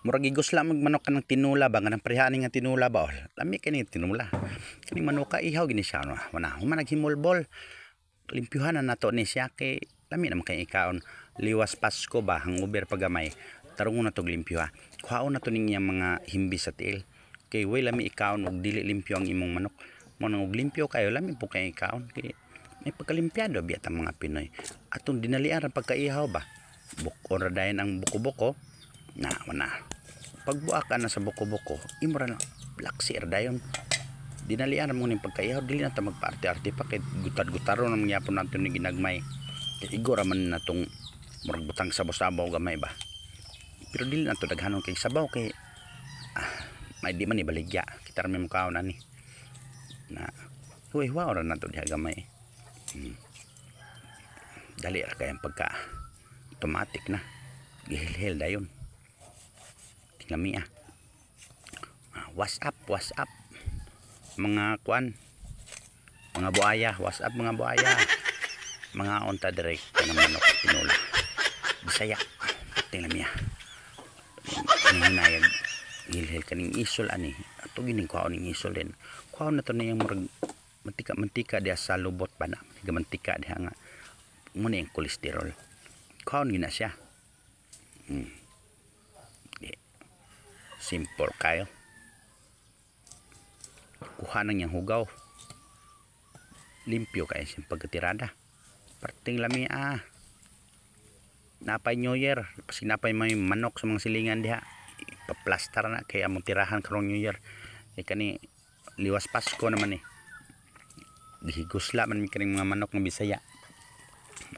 Murag gigusla magmanok ka ng tinula ba nga nang pareha ani nga tinula ba. Oh, lami kini tinula. Kaning manuka ihaw gini siya no. Wana human naghimulbol. Limpyuhan na nato ni siya kay lami naman kay ikaon. Liwas Pasko ba hangover pagamay. Tarungon na to limpyo ha. Kuhaon na to ning iyang mga himbi sa tiil. Kay way lami ikaon og dili limpyo ang imong manok. Mo nang og limpyo kayo lami po kay ikaon kay may pagkalimpiado biyat ang mga Pinoy. Atong dinalian ang pagkaihaw ba? Bukon ra dayon ang buko-buko. Na wana. Pagbuak ka na sa buko-buko, imo ra na laksi ra dayon. Dinalian ra mo ning pagkaihaw, dili na ta magpaarte-arte pa kay gutad-gutaro na mangyapon nato ni ginagmay. Kay igo ra man natong murag butang sabaw-sabaw gamay ba. Pero dili na to daghanon kay sabaw kay may di man ibaligya. Kita ra may mukaon ani. Na huway huwa ra nato diha gamay. Dali ra kayang pagka automatic na gihilhil dayon. Tingnan ah. What's up, what's up mga kuan, mga buaya, what's up mga buaya. Mga unta direct ng manok tinula Bisaya. Tingnan niya. Hinayag hilhil kaning isol ani. Ato gining kuhaon ning isol din. Kuhaon na to niyang murag mantika-mantika diha sa lubot ba na. Mantika diha nga muna yung kolesterol. Kuhaon gina siya. Simple kayo. Kuha nang yang hugaw. Limpyo kayo siyang pagkatirada. Parting lami ah. Napay New Year. Kasi napay may manok sa mga silingan diha. Ipaplastar na kay among tirahan karong New Year. E kani liwas Pasko naman eh. Gihigusla man mi kaning mga manok ng Bisaya.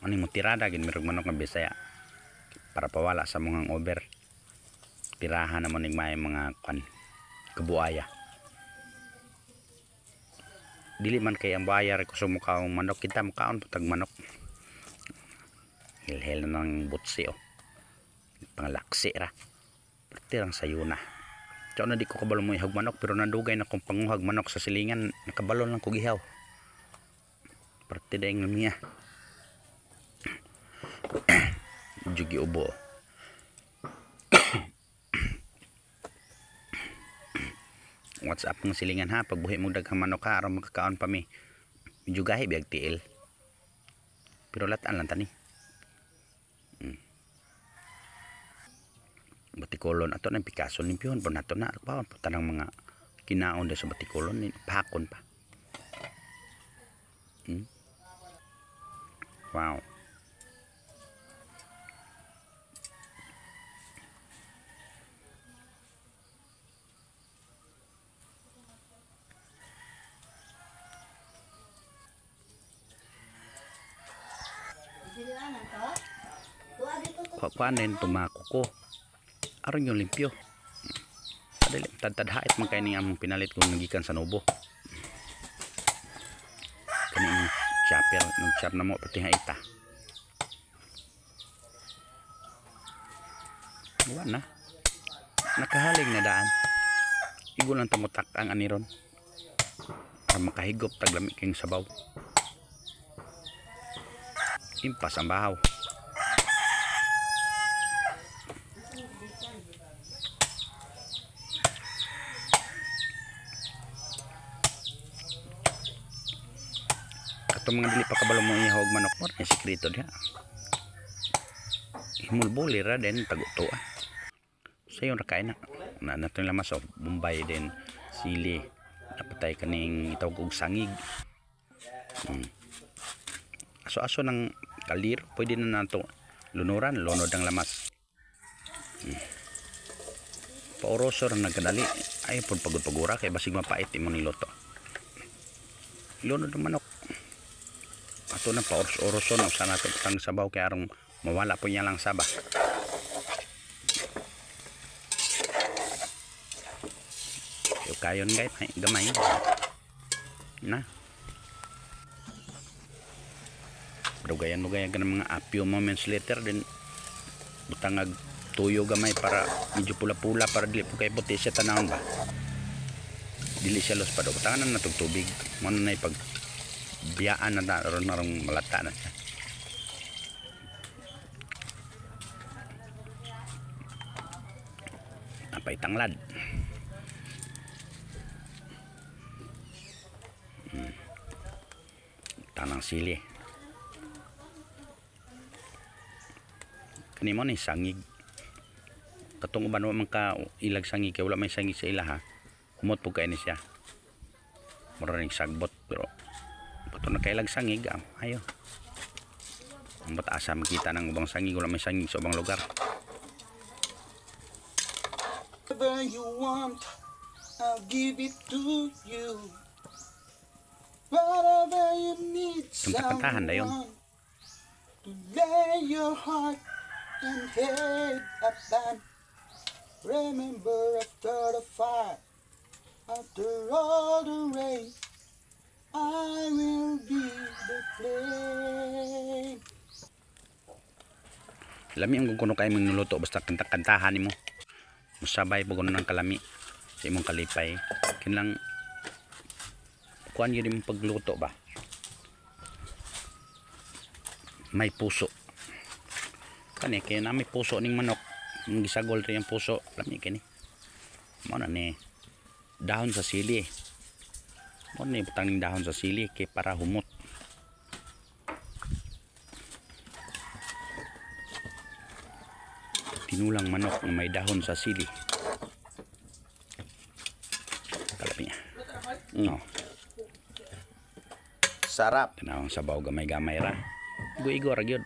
Ani mo tirada gin mirog manok ng Bisaya para pawala sa mga over. Tirahan naman ning may mga kan kabuaya. Dili man kay ang buaya ra kusog mukaong manok, kita mukaon putag manok. Hilhel na ng butsi oh. Panglaksi ra. Pertirang sayuna. Tiyo na di ko kabalo mo ihag manok pero nadugay na kong panguhag manok sa silingan, nakabalo lang ko gihaw. Parte dayeng niya. Jugi ubo. What's up ng silingan ha, pagbuhi mo daghang manok ha, aron makakaon pa mi. Medyo gahi biyag tiil. Pero latan lang tani. Batikolon ato nang Picasso limpyuhon po nato na. Bawon po tanang mga kinaon sa batikolon, pakon pa. Wow. Kuan din tumako ko. Aron yung limpyo. Dali tadtadhait man kay ning among pinalit kung nagikan sa Nubo. Kaning chopper nung chop na mo pati haita. Wala na. Nakahaling na daan. Igo lang tamutak ang aniron. Para makahigop taglami kayong sabaw. Impas ang bahaw. Atong mga dili pa kabalo mo ihog manok mo, may sikreto diha. Himulbuli ra din taguto ah. Sayon ra kay na. Na nato lamas og Bombay din, sili. Napatay kaning itawag og sangig. Aso-aso ng kalir, pwede na nato lunuran, lunod ang lamas. Paoroso ra nagkadali. Ay pud pagod-pagura kay basig mapait imong niluto. Lunod ang manok. Ato na paoros-oroso na usa nato tang sabaw kay arong mawala po niya lang saba. Kayon gay gamay na. Dugayan-dugayan ka ng mga a few moments later din butangag tuyo gamay para medyo pula-pula para dili po kay puti siya tanawon ba. Dili siya los pa do. Butangan na natog tubig. Mo na pag biyaan na ron narong malata na siya. Napay tanglad. Tanang sili. Kani mo ni sangig. Katong uban wa man ka ilag sangig kay wala may sangig sa ila ha. Humot pud kay ni siya. Mura ning sagbot pero pato na kailag sangig ayo. Ang bata asa makita ng ubang sangig, wala may sangig sa ubang lugar. Whatever you want, I'll give it to you. Whatever you need, Kanta-kantahan na yun. Someone to lay your heart and head upon. Remember after the fire, after all the rain, I will be the flame. Lami ang kuno kay mong nuluto basta kanta-kantahan nimo. Musabay pug ng kalami sa imong kalipay. Kinlang kuan gyud imong pagluto ba. May puso. Kani kay na may puso ning manok. Ang gisagol rin yung puso, lami kini. Mao na ni dahon sa sili. Mao ni butang ning dahon sa sili kay para humot. Tinulang manok na may dahon sa sili. Kalami niya. No. Sarap. Tanawang sabaw gamay-gamay ra. Igo-igo ra gyud.